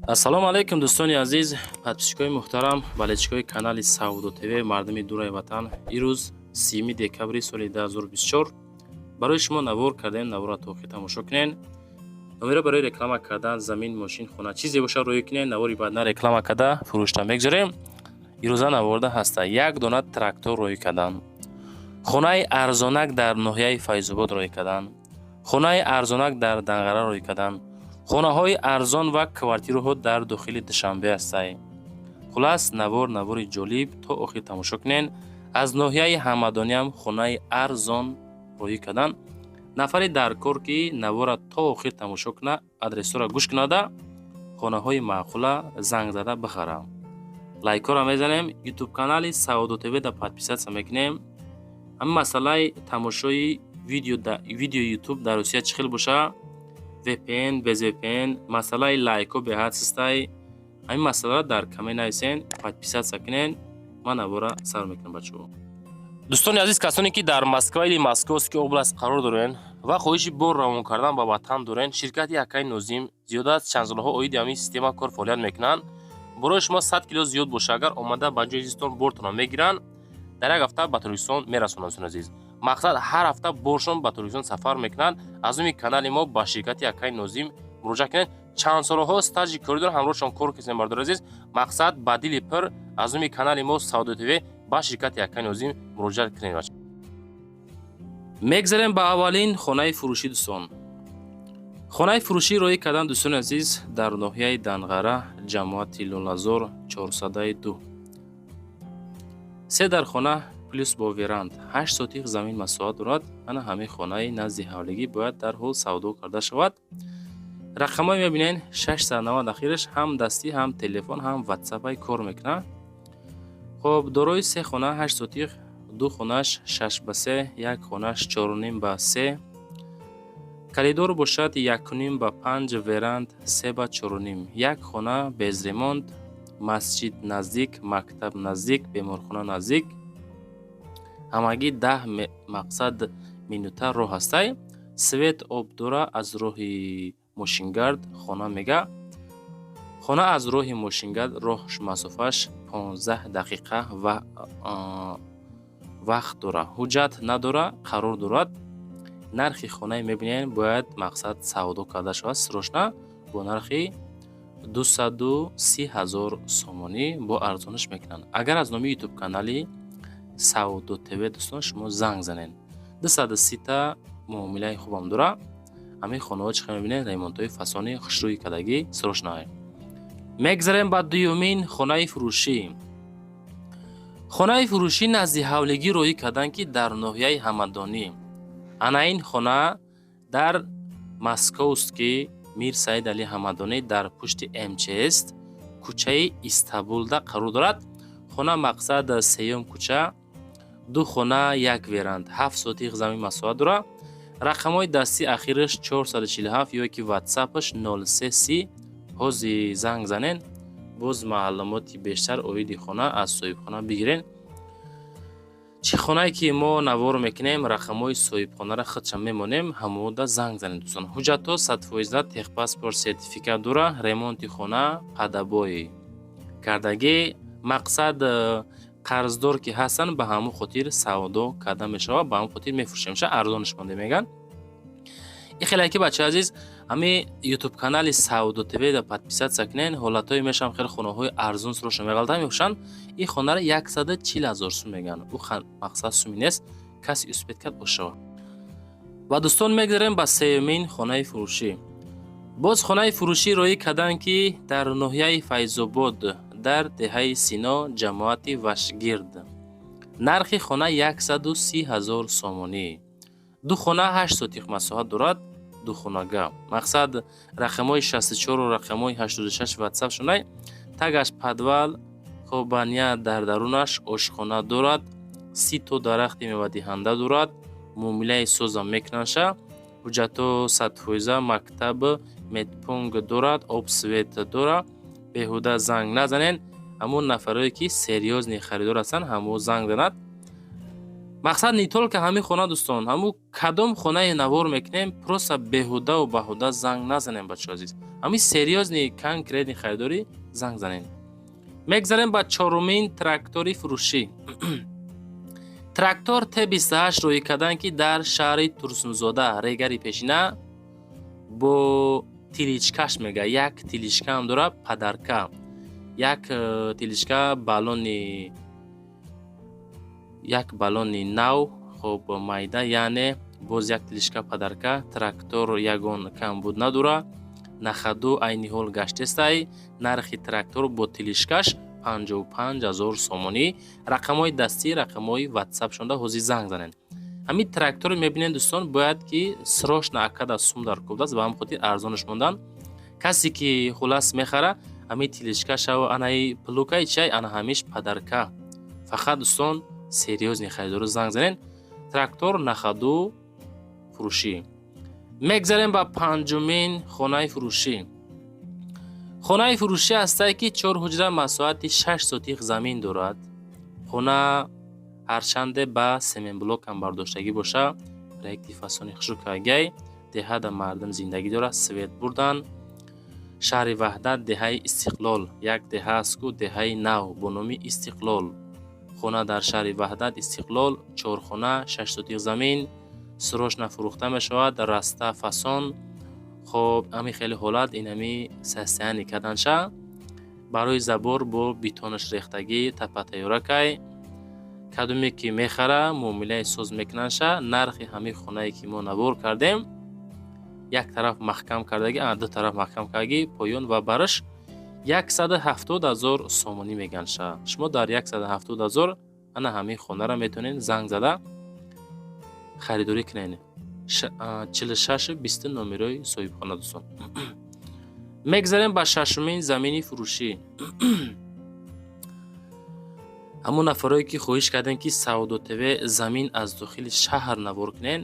Ассалому алайкум, дӯстони азиз, подписчикои муҳтарам, болельщикои канали Савдо ТВ, мардуми дураи ватан. Ирӯз 30 декабри соли 2024 барои шумо навор кардем. Наворро то охир тамошо кунед. Номеро барои реклама кардан, замин, мошин, хона, чизе бошад, рӯй кунед. Навори баъдна реклама карда, фурӯшта мегзорем. Ирӯза наворда ҳаста: як дона трактор рӯй кардан, хонаи арзонак дар ноҳияи Файзобод рӯй кардан, хонаи арзонак дар Данғара рӯй кардан, хонаҳои арзон ва квартираҳо дар дохили Душанбе ҳастай. Хулас, навор навори ҷолиб, то охир тамошо кунед. Аз ноҳияи Ҳамадониам хонаи арзон роҳӣ кардан. Нафари дар кор, ки навора то охир тамошо куна, адресҳоро гӯш кунада, хонаҳои маъқула занг зада бихара. Лайкҳоро мезанем, Ютуб канали Савдо ТВ да подписаться мекунем. Ҳамин масъалаи тамошои видеои Ютуб дар Русия чӣ хел боша, VPN, без VPN, масъалаи лайкҳо беҳад систай. Ҳамин масъаларо дар коммент нависен, подписаться кунен. Ман навора сар мекунам, бачаҳо. Дӯстони азиз, касоне ки дар Москва или Московский область қарор дорен ва хоҳиши бор равон кардан ба ватан дорен, ширкати Акаи Нозим зиёда аз чанд солҳо оиди ҳамин система кор фаъолият мекунанд. Борои шумо 100 кило зиёд боша, агар омада ба ҷои зистон бортонро мегиранд, дар як ҳафта ба Тоҷикистон мерасонанд. Дӯстони азиз, мақсад, ҳар ҳафта боршон ба Тоҷикистон сафар мекунанд. Аз номи канали мо ба ширкати Акаи Нозим муроҷиат кунед. Чанд солҳо стажи корӣ доранд, ҳамроҳшон кор кардем. Бардори азиз, мақсад, ба дили пир аз номи канали мо Савдо ТВ ба ширкати Акаи Нозим муроҷиат кунед. Мегзарем ба аввалин хонаи фурӯшӣ. Дӯстон, хонаи фурӯшӣ роҳӣ кардан, дӯстони азиз, дар ноҳияи Данғара, ҷамоати Лолазор, 402, се дархона плюс бо веранд, 8 сотих замин масоҳат дорад. Ана ҳамин хонаи назди ҳавлигӣ бояд дарҳол савдо карда шавад. Рақамҳое мебинед, 690 ахираш, ҳам дастӣ, ҳам телефон, ҳам ватсапай кор мекунад. Хоб, дорои се хона, 8 сотих, ду хонааш 6 ба 3, як хонааш 4,5 ба 3, коридор бошад 1,5 ба 5, веранд 3 ба 4,5, як хона без ремонт, масҷид наздик, мактаб наздик, беморхона наздик, ҳамагӣ 10, мақсад, минута роҳ ҳастай. Свет, об дора. Аз роҳи мошингард хона мега, хона аз роҳи мошингард роҳ масофааш 15 дақиқа вақт дора. Ҳуҷҷат надора, қарор дорад. Нархи хонае мебинед, бояд, мақсад, савдо карда шавад срочно бо нархи 230 000 сомонӣ. Бо арзониш мекунанд, агар аз номи Ютуб канали Савдо ТВ, дӯстон, шумо занг занед. 230-та муомилаи хубам дора. Ҳамин хонаҳо, чӣ мебинед, ремонтҳои фасони хушрӯи кардагӣ, срочно. Мегзарем ба дуюмин хонаи фурӯшӣ. Хонаи фурӯшӣ назди ҳавлигӣ роҳӣ карданд, ки дар ноҳияи Ҳамадонӣ. Ана ин хона дар Московский, Мир Саид Али Ҳамадонӣ, дар пушти МЧС, кӯчаи Истабулда қарор дорад. Хона, мақсад, сеюм кӯча, ду хона, як веранд, 7 сотих замин масоҳат дорад. Рақамҳои дастӣ ахираш 447 ё ки ватсапаш 0330. Ҳози занг занен, боз маълумоти бештар оиди хона аз соҳибхона бигирен. Чӣ хонае ки мо навор мекунем, рақамҳои соҳибхонаро худша мемонем, ҳамода занг занед, дӯстон. Ҳуҷҷатҳо 100-фоиза, техпаспорт, сертификат дора. Ремонти хона под обои кардагӣ. Мақсад, қарздор ки ҳастанд, ба ҳамон хотир савдо карда мешавад, ба ҳамон хотир мефурӯшем, ша арзонаш монда мегӯянд. И хеле ки, бачаи азиз, ҳами Ютуб канали Савдо ТВ да подписаться кунен. Ҳолатҳое мешавам, хеле хонаҳои арзон суроша меғалта мефурӯшанд. Ин хонаро 140 000 сум мегӯянд. Ӯ мақсад суми нест, каси успеть кард, бошава. Ва, дӯстон, мегзарем ба сеюмин хонаи фурӯшӣ. Боз хонаи фурӯшӣ роҳӣ карданд, ки дар ноҳияи Файзобод, дар деҳаи Сино, ҷамоати Вашгирд. Нархи хона 130 000 сомонӣ, ду хона, 8 сотих масоҳат дорад, духонага. Мақсад, рақамҳои 64-у рақамҳои 86 ватсап шунай. Тагаш подвал, хобания, дар дарунаш ошхона дорад, 30 то дарахти мевадиҳанда дорад. Муомилаи созам мекунандша. Ҳуҷҷатҳо 100-фоиза, мактаб, медпункт дорад, об, свет дорад. Беҳуда занг назанен, ҳамон нафарое ки серьёзный харидор ҳастанд, ҳамо занг занад. Мақсад не только ҳамин хона, дӯстон, ҳаму кадом хонае навор мекунем, просто беҳудаву баҳуда занг назанем, бачаҳо азиз. Ҳамин серьёзный, конкретный харидорӣ занг занем. Мегзарем ба чорумин трактори фурӯшӣ. Трактор Т28 роҳӣ кардан, ки дар шаҳри Турсунзода, Регари пешина, бо тележкаш мега. Як тележкаам дора, подарка, як тележка, баллони, як баллони нав, хоб, майда, яъне боз як тележка подарка. Трактор ягон камбуд надора, на ходу, айни ҳол гаштестай. Нархи трактор бо тележкаш 55 000 сомонӣ. Рақамҳои дастӣ, рақамҳои ватсап шонда ҳозир занг занед. Ҳамин тракторро мебинед, дӯстон, бояд ки срочно акада сум дар кубдааст, ба ҳамин хотир арзонаш мондан. Касе ки, хулас, мехара, ҳамин тележкашав, анаи плугай чай, ана ҳамиш подарка. Фақат, дӯстон, серьёзный харидоро занг занед. Трактор на ходу фурӯшӣ. Мегзарем ба панҷумин хонаи фурӯшӣ. Хонаи фурӯшӣ ҳастае, ки чор ҳуҷра, масоҳати 6 сотих замин дорад. Хона ҳарчанде ба семенблокам бардоштагӣ боша, проекти фасони хушрӯ кардагиай. Деҳада мардум зиндагӣ дорад, свет бурдан. Шаҳри Ваҳдат, деҳаи Истиқлол, як деҳа аст ку, деҳаи нав бо номи Истиқлол. Хона дар шаҳри Ваҳдат, Истиқлол, чорхона, 6 сотих замин, срочно фурӯхта мешавад. Раста, фасон, хоб, ҳамин хеле ҳолат, инами состояние карданша барои забор, бо бетонаш рехтагӣ, тапатайёракай. Кадоме ки мехара, муомилаи соз мекунандша. Нархи ҳамин хонае ки мо навор кардем, як тараф маҳкам кардагӣ, ду тараф маҳкам кардагӣ, поён ва бараш 170 000 сомонӣ мегандша. Шумо дар 170 000 ана ҳамин хонаро метавонед занг зада харидорӣ кунед. 46 20 номерои соҳибхона, дӯстон. Мегзарем ба шашумин замини фурӯшӣ. Ҳамон нафарое ки хоҳиш кардем, ки Савдо ТВ замин аз дохили шаҳр навор кунен,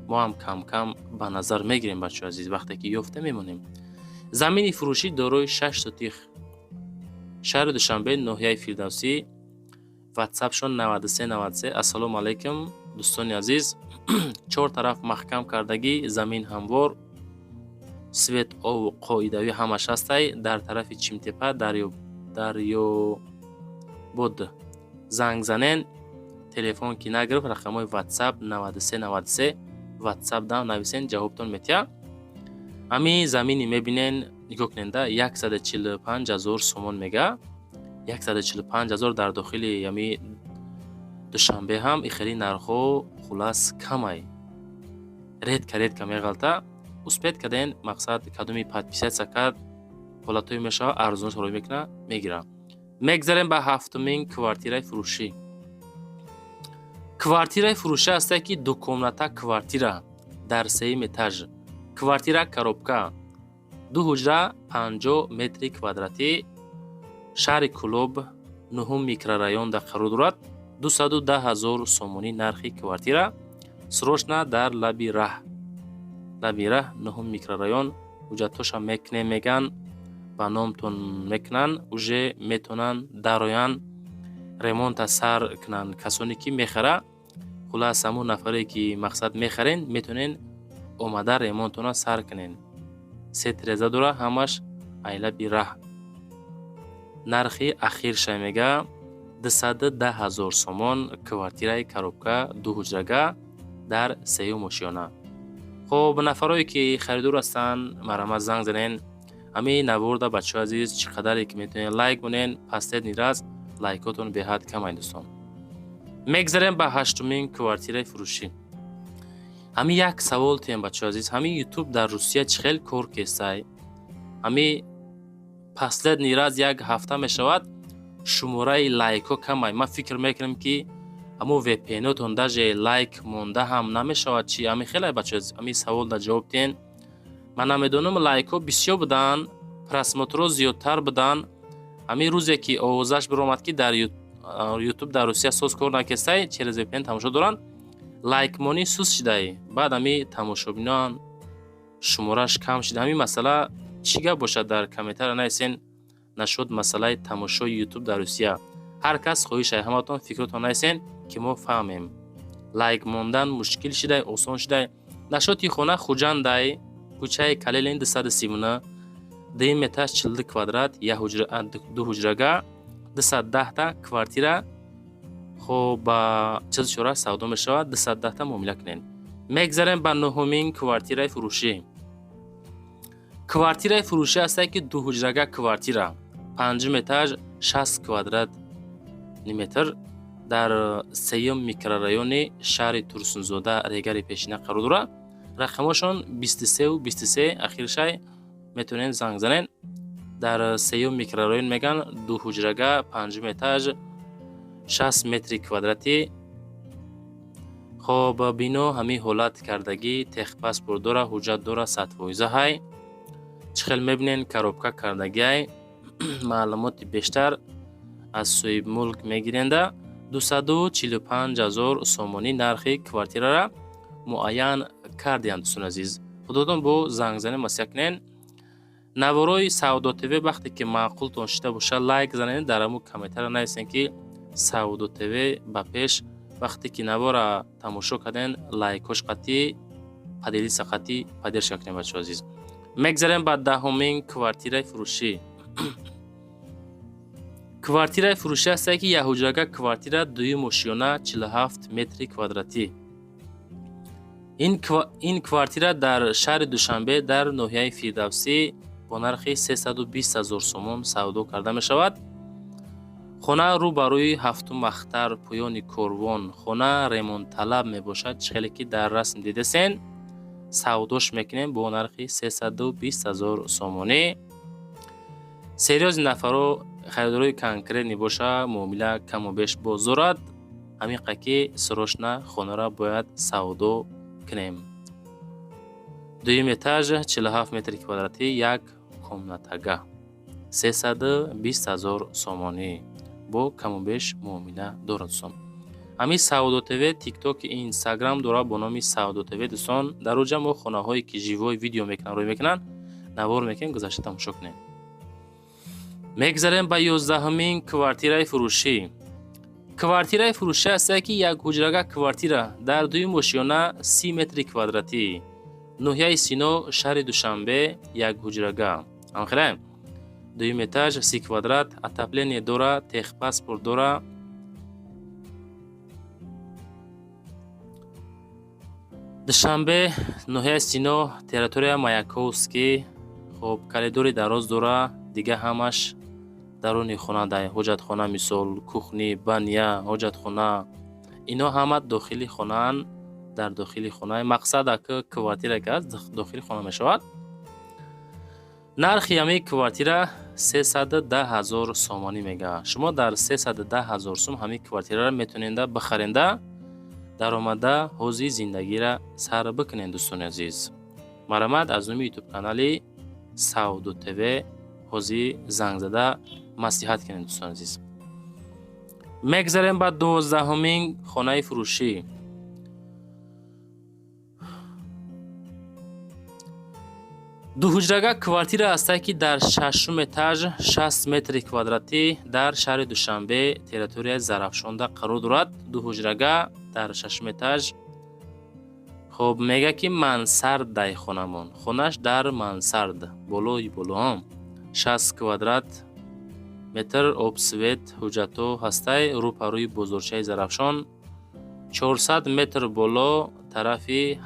мо ҳам камкам ба назар мегирем, бачаҳо азиз, вақте ки ёфта мемонем. Замини фурӯшӣ дорои 6 сотих, шаҳри Душанбе, ноҳияи Фирдавсӣ, ватсапшон 93 93. Ассалому алайкум, дӯстони азиз. Чор тараф маҳкам кардагӣ, замин ҳамвор, свет, обу қоидавӣ ҳамаш ҳастай. Дар тарафи Чимтепа, Дарёбод занг занен. Телефон ки нагирифт, рақамҳои ватсап 93 93, ватсап дам нависен, ҷавобтон метиҳад. Ҳамин замини мебинен, нигоҳ куненда, 145 000 сомон мега. 145 000 дар дохили ҳами Душанбе ҳам и хеле нархҳо, хулас, камай, редко, редко меғалта. Успеть карден, мақсад, кадоми подписаться кард, ҳолатҳое мешавад, арзонаш рой мекунад, мегирад. Мегзарем ба ҳафтумин квартираи фурӯшӣ. Квартираи фурӯшӣ ҳастае, ки двухкомната квартира дар сеюм этаж, квартира коробка, ду ҳуҷра, 50 метри квадратӣ, шаҳри Кӯлоб, нуҳум микрорайонда қарор дорад. 210 000 сомонӣ нархи квартира. Срочно дар лаби раҳ, лаби раҳ, нуҳум микрорайон. Ҳуҷҷатҳоша мекунем меган, ба номтон мекунанд, уже метавонанд дароянд, ремонта сар кунанд. Касоне ки мехара, хулас, ҳамон нафаре ки, мақсад, мехарен, метавонен омада ремонтона сар кунен. Се тиреза дора, ҳамаш ай лаби раҳ. Нархи ахирша мега 210 000 сомон, квартираи коробка, ду ҳуҷрага дар сеюм ошёна. Хоб, нафарое ки харидор ҳастанд, марҳамат, занг занен. Ҳамин наворда, бачаҳои азиз, чӣ қадаре ки метавонед, лайк монен. Последний раз лайкотон беҳад камай, дӯстон. Мегзарем ба ҳаштумин квартираи фурӯшӣ. Ҳамин як савол тием, бачаҳои азиз: ҳамин Ютуб дар Русия чӣ хел кор кестай? Ҳамин последний раз як ҳафта мешавад, шумораи лайкҳо камай. Ман фикр мекунам, ки ҳамон VPN-отон даже лайк монда ҳам намешавад. Чи ҳамин хеле, бачаҳои азиз, ҳамин савол дар ҷавоб диҳен. Ман намедонам, лайкҳо бисёр буданд, просмотрҳо зиёдтар буданд. Ҳамин рӯзе ки овозаш биромад, ки дар Ютуб дар Русия соз кор накестай, через VPN тамошо доранд, лайкмонӣ суст шидай. Баъд ҳами тамошобинон шумораш кам шида. Ҳамин масъала чӣ гап бошад, дар комментария нависен. Нашуд масъалаи тамошои Ютуб дар Русия. Ҳар кас хоҳиш ай ҳаматон фикротон нависен, ки мо фаҳмем. Лайк мондан мушкил шидай, осон шидай. Нашоти хона Хуҷандай, кӯчаи Калилин 239, дуюм этаж, 42 квадрат, ду ҳуҷрага, 210-та квартира. Хоб, ба 44 савдо мешавад, 210-та муомила кунед. Мегзарем ба нуҳумин квартираи фурӯшӣ. Квартираи фурӯшӣ ҳастае, ки дуҳуҷрага квартира, панҷум этаж, 60 квадрат метр, дар сеюм микрорайони шаҳри Турсунзода, Регари пешина қарор дорад. Рақамошон 23-23 ахиршай, метавонед занг занед. Дар сеюм микрорайон меган, дуҳуҷрага, панҷум этаж, 60 метри квадратӣ. Хоб, бино ҳамин ҳолат кардагӣ, техпаспорт дора, ҳуҷҷат дора, 100% ҳай. Чӣ хел мебинен, коробка кардагиай. Маълумоти бештар аз соҳибмулк мегиренда. 245 000 сомонӣ нархи квартирара муайян кардиям. Дӯстони азиз, худотон бо зангзанӣ маслиҳат кунед. Наворои Савдо ТВ вақте ки маъқултон шида бошад, лайк занед, дар ҳамун комментария нависен, ки Савдо ТВ ба пеш. Вақте ки навора тамошо карден, лайкош қатъӣ, поделиться қатъӣ, поддержка кунед, бачаҳо азиз. Мегзарем ба даҳумин квартираи фурӯшӣ. Квартираи фурӯшӣ ҳастае, ки якҳуҷрага квартира, дуюм ошёна, 47 метри квадратӣ. Ин квартира дар шаҳри Душанбе, дар ноҳияи Фирдавсӣ бо нархи 320 000 сомон савдо карда мешавад. Хона рӯ ба рӯи ҳафтум ахтар, поёни корвон. Хона ремонтталаб мебошад, чӣ хеле ки дар расм дидесен. Савдош мекунем бо нархи 320 000 сомонӣ. Серьёзный нафаро, харидорои конкретный боша, муомила каму беш боз дорад. Ҳамин ки срочно хонаро бояд савдо кунем. Дуюм этаж, 47 метри квадратӣ, як комнатага, 320 000 сомонӣ, бо каму беш муомила дорад, дӯстон. Ҳамин Савдо ТВ Тиктоки, Инстаграм дорад бо номи Савдо ТВ. Дӯстон, дар оҷа мо хонаҳое ки живой видео мекунанд, рӯй мекунанд, навор мекунем, гузашта тамошо кунем. Мегзарем ба 11-умин квартираи фурӯшӣ. Квартираи фурӯшӣ ҳастае, ки як ҳуҷрага квартира дар дуюм ошёна, 30 метри квадратӣ, ноҳияи Сино, шаҳри Душанбе, як ҳуҷрага, амхеле, дуюм этаж, 30 квадрат, отопление дора, техпаспорт дора. Душанбе, ноҳияи Сино, территория Маяковский. Хоб, коридори дароз дора, дига ҳамаш даруни хона, дар ҳоҷатхона, мисол, кухня, баня, ҳоҷатхона, ино ҳама дохили хонаанд. Дар дохили хона, мақсад, ака, квартира ки аст, дохили хона мешавад. Нархи ҳамин квартира 310 000 сомонӣ мега. Шумо дар 310 000 сум ҳамин квартираро метавоненда бихаренда, даромада ҳози зиндагиро сар бикунед. Дӯстони азиз, марҳамат, аз номи ютуб канали Савдо ТВ ҳозир занг зада маслиҳат кунед. Дӯстони азиз, мегзарем ба 12-умин хонаи фурӯшӣ. Дуҳуҷрага квартира ҳастае, ки дар шашум этаж, 60 метри квадратӣ, дар шаҳри Душанбе, территорияи Зарафшонда қарор дорад. Дуҳуҷрага дар шашум этаж. Хоб, мега, ки мансардай хонамон, хонаш дар мансард, болои болоам, 60 квадрат метр, об, свет, ҳуҷҷатҳо ҳастай. Рӯ па рӯи бозорчаи Зарафшон, 400 метр боло, тарафи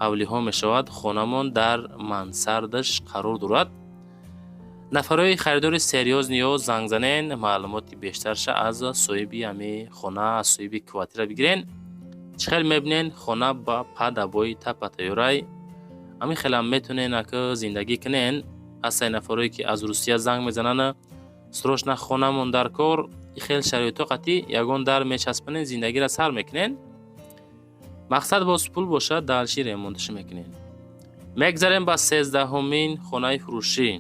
ҳавлиҳо мешавад. Хонамон дар мансардаш қарор дорад. Нафарҳои харидори серьёзный ё занг занен, маълумоти бештарша аз соҳиби ҳамин хона, аз соҳиби квартира бигирен. Чӣ хел мебинен, хона ба падабои тапа тайёрай. Ҳамин хелам метавонен, ака, зиндагӣ кунен. Ҳастае нафарое, ки аз Русия занг мезананд: срочно хонамон дар кор. И хел шароитҳо қатъӣ ягон дар мечаспонен, зиндагиро сар мекунен. Мақсад, боз пул бошад, дальше ремонташ мекунем. Мегзарем ба 13-умин хонаи фурӯшӣ.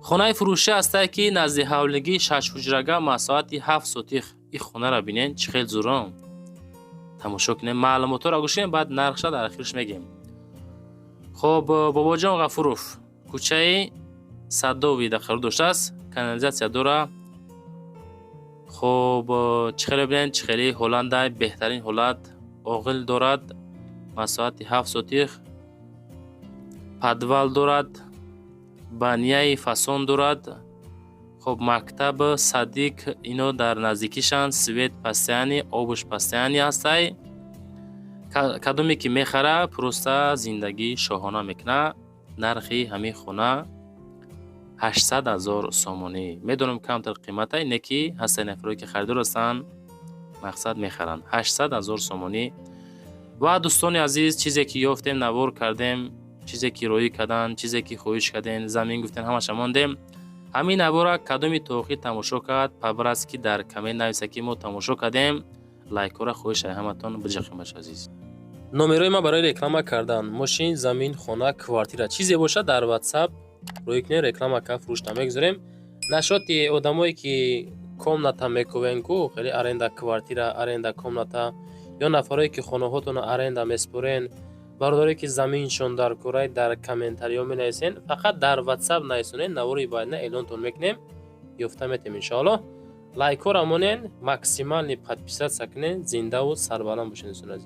Хонаи фурӯшӣ ҳастае, ки назди ҳавлигӣ, шашҳуҷрага, масоҳати 7 сотих. И хонаро бинен, чӣ хел зурон. Тамошо кунем, маълумотҳоро гӯш кунем, баъд нархша дар ахирш мегем. Хоб, Бобоҷон Ғафуров, кӯчаи Садовида қарор доштааст, канализатсия дора. Хуб, чӣ хеле бинед, чӣ хеле ҳоландай, беҳтарин ҳолат. Оғил дорад, масоҳати 7 сотих, подвал дорад, баня и фасон дорад. Хуб, мактаб, садик ино дар наздикишанд, свет постоянный, обуш постоянный ҳастай. Кадоме ки мехара, просто зиндагии шоҳона мекунад. Нархи ҳамин хона 800 000 сомонӣ. Медонам, камтар қиматай, не ки ҳастанд нафаре, ки харидор ҳастанд, мақсад мехаранд. 800 000 сомонӣ. Ва, дӯстони азиз, чизе ки ёфтем, навор кардем, чизе ки роӣ карданд, чизе ки хоҳиш кардем, замин гуфтем, ҳамаша мондем. Ҳамин навора кадоми то охир тамошо кард, по-братски дар коммент нависа, ки мо тамошо кардем. Лайкҳоро хоҳиш ҳаматон биҷақем, бача азиз. Номерои ман барои реклама кардан: мошин, замин, хона, квартира, чизе бошад, дар Ватсап рӯй кунед, реклама кард, фурӯшта мегузорем. Нашоти одамое ки комната мекувен ку, хеле аренда квартира, аренда комната, ё нафарое ки хонаҳотонро аренда меспорен, бародарое ки заминшон дар курай, дар комментариҳо менависен. Фақат дар Ватсап нависонед, навори баъдина эълонтон мекунем, ёфта метем, иншоаллоҳ. Лайкҳоро монен, максимальный подписаться кунед. Зиндаву сарбаланд бошед, дӯстони азиз.